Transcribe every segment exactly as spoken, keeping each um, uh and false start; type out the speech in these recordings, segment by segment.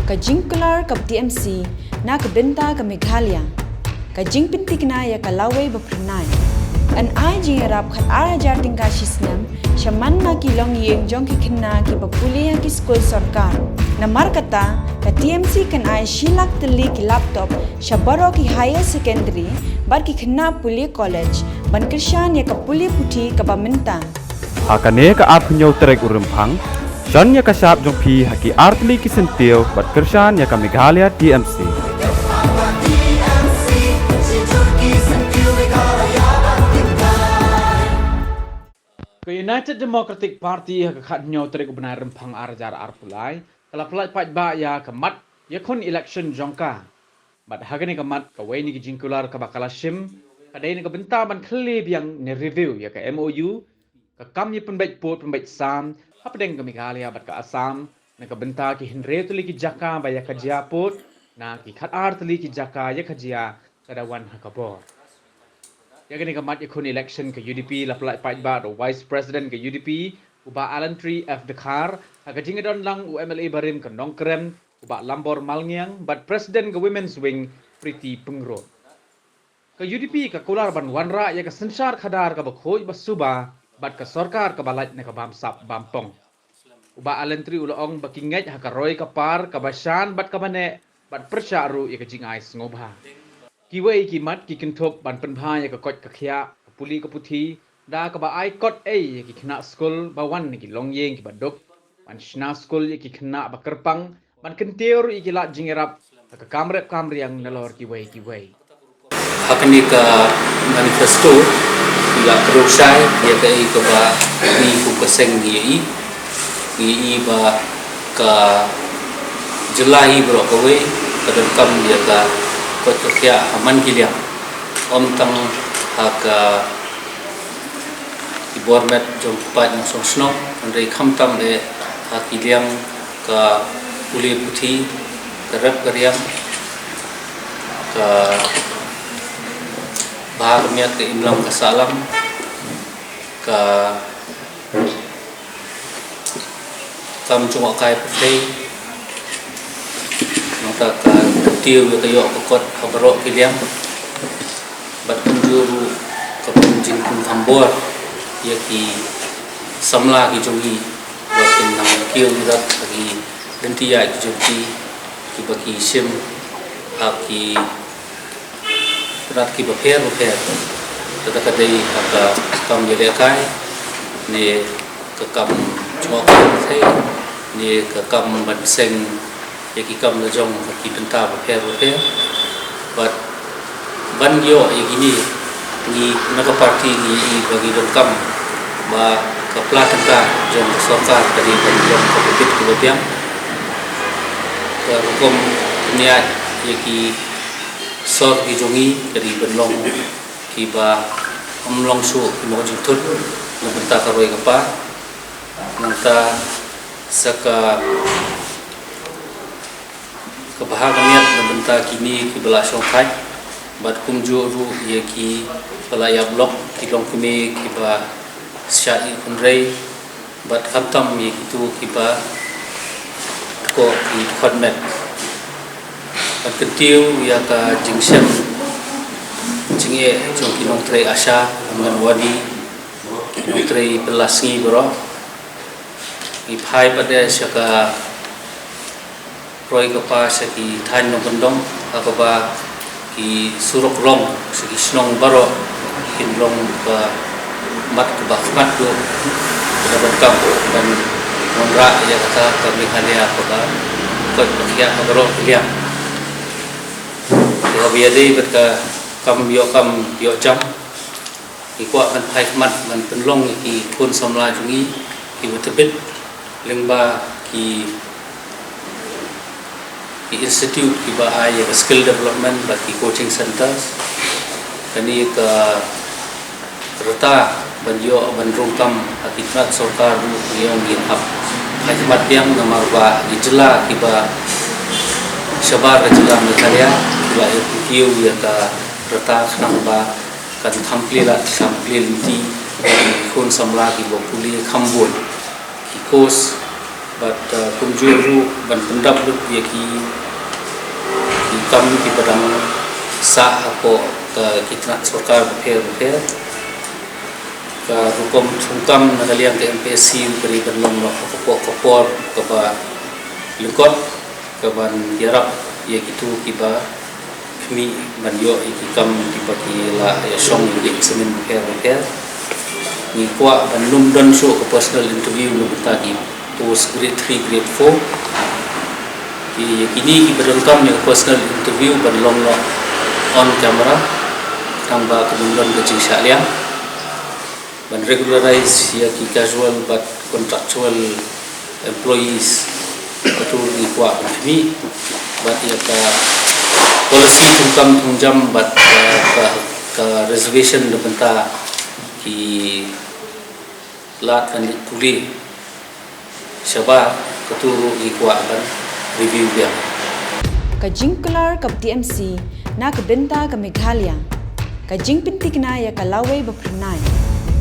Ka jingkular ka T M C na ka bynta ka Meghalaya. Ka jingpynthikna ïa ka lawei ba phyrnai. Yn ai jingïarap khat ar hajar tyngka shi snem sha man na ki longïing jong ki khynnah kiba pule ha ki skul sorkar. Namar kata, ka T M C kan ai shi lak tylli ki laptop sha baroh ki higher secondary bad ki khynnah pule college ban kyrshan ïa ka pule puthi kaba mynta. Ha kane ka arphew tarik u Rymphang, shon ïa ka shap jong phi ha ki artylli ki syntiew bad kyrshan ïa ka Meghalaya T M C. Ka United Democratic Party ha ka khathynñiew tarik u bnai Rymphang ar hajar arphew lai ka la pyllait paidbah ïa ka mat ïakhun election jong ka. Bad ha kane ka mat, kawei na ki jingkular kaba ka la shim ka dei na ka bynta ban khyllie biang ne review ïa ka M O U, ka kam ïa pynbeit pud pynbeit sam hapdeng ka Meghalaya bad ka Assam, na ka bynta ki hynriew tylli ki jaka ba ïa ka jia pud, na ki khat ar tylli ki jaka ïa ka jia ka da wan ha ka bor. Ïa kane ka mat ïakhun election ka U D P la pyllait paidbah da u Vice President ka U D P, u Bah Allantry F Dkhar, ha ka jingdon lang u M L A barim ka Nongkrem, u Bah Lambor Malngiang, bad President ka Women's Wing, Preeti Pyngrope. Ka U D P ka kular ban wanrah ïa ka synshar khadar kaba khuid ba suba bad ka sorkar kaba lait na ka bamsap bampong. U Bah Allantry u la ong ba ki ngeit ha ka roi ka par kaba shan bad kaba neh bad pyrshah ruh ïa ka jingai sngewbha. Kiwei ki mat ki kynthup ban pynbha ïa ka koit ka khiah, ka pule ka puthi, da kaba ai kot ei ïa ki khynnah skul ba wan na ki longïing kiba duk, ban shna skul ïa ki khynnah ba kyrpang, ban kyntiew ruh ïa ki lad jingïarap ha ka kam rep kam riang nalor kiwei kiwei. Ha kane ka manifesto ngi la kdew shai ïa kaei kaba ngi kum ka seng ngi ïohi. Ngi ïohi ba ka jylla hi baroh kawei ka donkam ïa ka koit ka khiah ha man ki liang. Ym tang ha ka ki bor met jong ki paid nongshong shnong, hynrei khamtam eh ha ki liang ka pule puthi, ka rep ka riang, ka bha ka miat, ka imlang ka sahlang, ka kam jngohkai pyrthei, nangta ka kyntiew ïa ka ïoh ka kot ha baroh ki liang, bad kumjuh ruh ka pynjingkynthambor ïa ki samla ki jong ngi ba kin nang kiew ïa ka, ki lynti ïaid ki jong ki kiba ki shim ha ki tnat kiba pher bapher. Kata ka dei ha ka kam ïalehkai ne ka kam jngohkai pyrthei ne ka kam ban seng ïa ki kam la jong ha ki bynta bapher bapher. Bad ban ïoh ïa kine, ngi na ka party ngi ïohi ba ngi donkam ba ka pla tyngka jong ka sorkar ka dei ban long kaba bit kaba biang. Ka rukom pynïaid ïa ki sor ki jong ngi ka dei ban long kiba ym long shuh ki mawjingthut na bynta ka roi ka par. Nangta sa ka ka bha ka miat na bynta kine kiba la shongthait bad kumjuh ruh ïa kiba la ïap lok, ki longkmie kiba shah ïeh hynrei bad khamtam ïa kito kiba dkoh ki dkhot met. Bad kyntiew ïa ka jingshem jingeh jong ki nongtrei ASHA, Anganwadi, ki nongtrei bylla sngi baroh. Ngi phai pat de sha ka roi ka par sha ki thaiñ nongkyndong, ha kaba ki surok long sha ki shnong baroh kin long ka mat kaba khmat duh, kaba donkam ban wanrah ïa kata ka Meghalaya kaba koit ba khiah ha baroh ki liang. Te haba ïadei bad ka kam ïoh kam ïoh jam, ngi kwah ban phai khmat ban pynlong ïa ki khun samla jong ngi kiba tbit lyngba ki, ki institute kiba ai ïa ka skill development bad ki coaching centers. Kane ka rta ban ïoh ban rung kam ha ki tnat sorkar ruh ngi ong ngin hap phai khmat biang namar ba ki jylla kiba shabar ka jylla Meghalaya ki la ïoh kiew ïa ka rta khnang ba kan kham plie lad kham plie lynti ki khun samla kiba pule kham bun. Ki course Bad uh, kumjuh ruh ban pyndap lut ïa ki ki kam kiba dang sah hapoh ka ki tnat sorkar bapher bapher. Ka rukom thungkam na ka liang ka M P S C ka dei ban long noh ha ka por ka por kaba lyngkot, kaban ïarap ïa kito kiba khmih ban ïoh ïa ki kam kiba ki la ïa shong ïa ki exam bapher bapher. Ngi kwah ban ym don shuh ka personal interview na bynta ki post grade three, grade four. Ki, kine kiba donkam ïa ka personal interview ban long noh on camera, tang ba ka ym don ka jingshah liang. Ban regularize ïa ki casual bad contractual employees, ka tu ngi kwah ban khmih. Bad ïa ka policy thungkam thungjam bad ka, ka, ka reservation na bynta ki lad ban leit pule shabar, ka tu ruh ngi kwah ban review biang. Ka jingkular ka T M C na ka bynta ka Meghalaya. Ka jingpyntikna ïa ka lawei bapyrnai.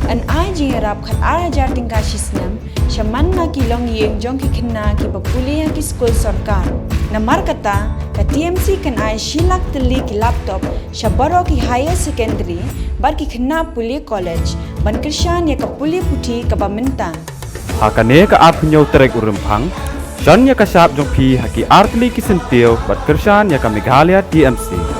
Yn ai jingïarap khat ar hajar tyngka shi snem sha man la ki longïing jong ki khynnah kiba pule ha ki skul sorkar. Namar kata, ka T M C kan ai shi lak tylli ki laptop sha baroh ki higher secondary bad ki khynnah pule college ban kyrshan ïa ka pule puthi kaba mynta. Ha kane ka arphew hynñiew tarik u Rymphang, shon ïa ka shap jong phi ha ki artylli ki syntiew bad kyrshan ïa ka Meghalaya T M C.